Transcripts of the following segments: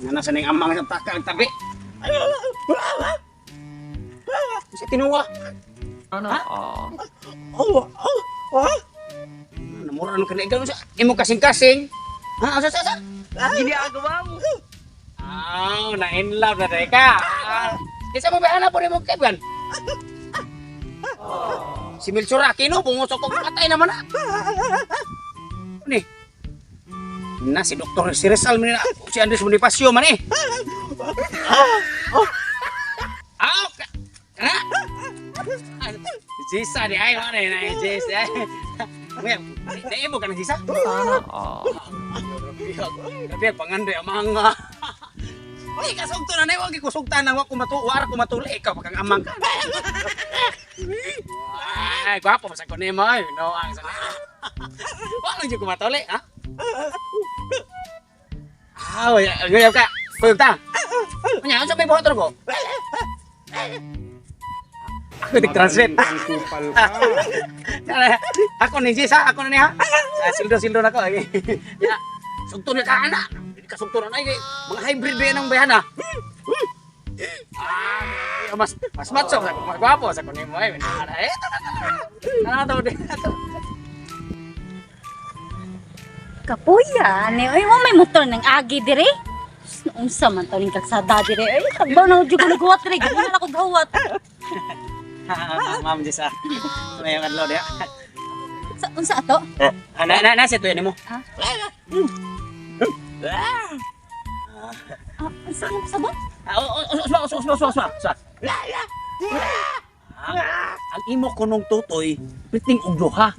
Nga nasa ning amang sa taka ang tabi. Sa tinuwa. Sana all. Oh, oh, oh. Namura nang kanigan sa imo kasing-kasing. Ha, asa sa sa? Ginagawa mo. Ah, na in love na day ka. Ah, Kinsa mo ba hanap po nimo kaibigan? Si Melchor Aquino, bungusok ko patay naman na. Ni. Na si Dr. si Rizal man ni na, si Andres Bonifacio man eh. Ah, kana. Jisa di ay man eh, na Jisa. Ngayon, naibo ka ng Jisa? Sana all. Grabe, pangandoy ang mga. Uy, kasugto na na, huwag ikusugta na, huwag kumatu, wala ko matuli, ikaw pagkang amang ka. Ay, gwapo pa sa kunin mo, ay, no, ang sa. Wala lang ko matuli, ha? Ah, oy, gayab ka. Kuyog ta. Nya, unsa may buhat ko? Ako nag-translate. Magaling kang kupal ka. Ako ni Jisa, ako na niya. Sa sildo-sildo na ko. Ya, sugto na ka ana. Hindi ka sugto na ay mga hybrid ba yan ang bayana? Ah, mas mas macho sa mas gwapo sa kunin mo ay. Eh, na to na to. Kapuya, ani oy, wa may motor ng agi dire. Sus, unsa man to ning kalsada dire? Ay, tagbaw na jud ko naghuwat dire. Gawin na ako gawat. Ma'am Jisa. May adlaw diha. Sa unsa ato? Ah, na na na sa tuyo nimo. Ah, unsa ang sabot? Ah, usma usma usma usma. Usma. Ah, ang imo kunong tutoy, piting og duha.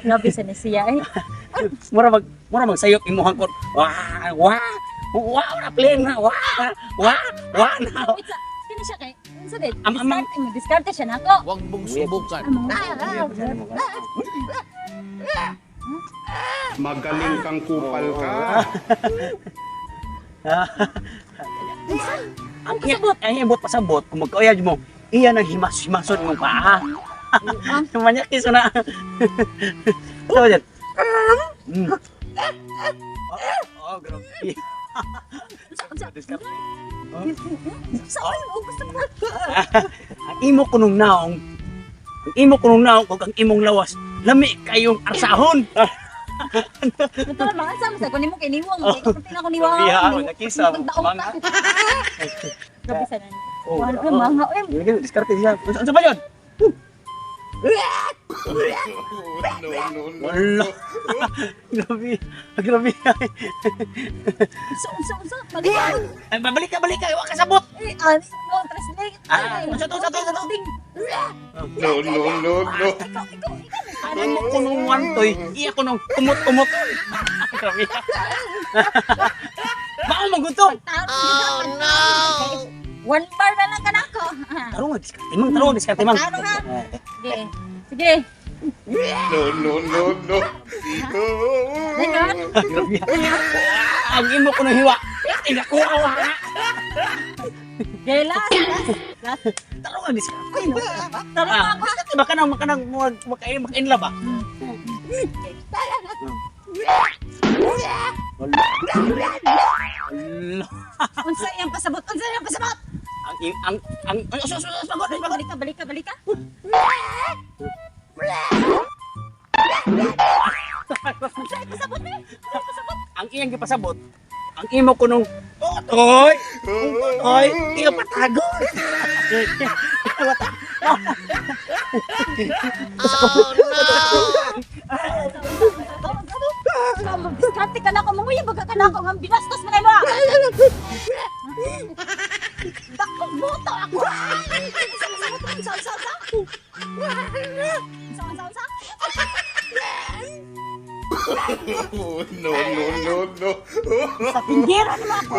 Grabe sa ni siya eh. Mura mag sayop imuhang kon. Wah, wah. Wah, wala plane na. Wah, wah, wah na. Wait sa kini siya kay unsa din? Am- Diskarte mo, diskarte siya nako. Huwag mong subukan. Magaling kang kupal ka. Ang pasabot, ang imot pasabot kung magkauyad mo, iya nang himas-himason imong paa. Manyakis na. So, yan. Oh, oh, grabe. Unsa Diskarte. unsa oy, oh, gusto mo. Ang imo kunong naong, ang imo kunong naong ug ang imong lawas, lami kayong arsahon. Ito lang mga sama sa kunin mo kay niwang. Kay kunin ako niwang. Grabe, ha? Nakisa mo, mangga. Grabe sa nani. Oh, Wala mga oy. Diskarte siya. Unsa ba yun? No, no, no. Wala. Grabe. Grabe. Unsa unsa unsa. Balik. Ay, babalik ka, balik ka. Iwa ka sabot. Eh, ani mo translate. Ah, unsa to, unsa to, unsa to? Ding. No, no, no, no. Ikaw, ikaw, ikaw. Ano mo kunong wantoy? Iya kunong kumot-kumot. Grabe. Baka magutom. Oh no. One bar na lang kanako. Tarong, diskarte mang, tarong, diskarte mang. Tarong, ha? Sige. Sige. No, no, no, no. Dayon. Grabe. Ang imo kunong hiwa. Inakuha wa. Sige, last, last. Last. Tarong, diskarte. Tarong Ah, ako. diskarte ba kanang makanang makain makainla ba? Wala. Wala. Unsa iyang pasabot? Unsa iyang pasabot? Ang ang ang sus sus pagod pagod. Balik ka, balik ka, balik ka. Unsa iyang pasabot eh? Unsa iyang pasabot? Ang iyang gipasabot, ang imo kunong totoy, totoy, iya patagon. Diskarte ka na ako, manguya baga ka na ako, nga binastos na kayo mo. Dakong boto ako. Unsa, unsa, unsa, unsa, unsa? Unsa, unsa, unsa? No, no, no, no. Sa pinggiro nimo ako.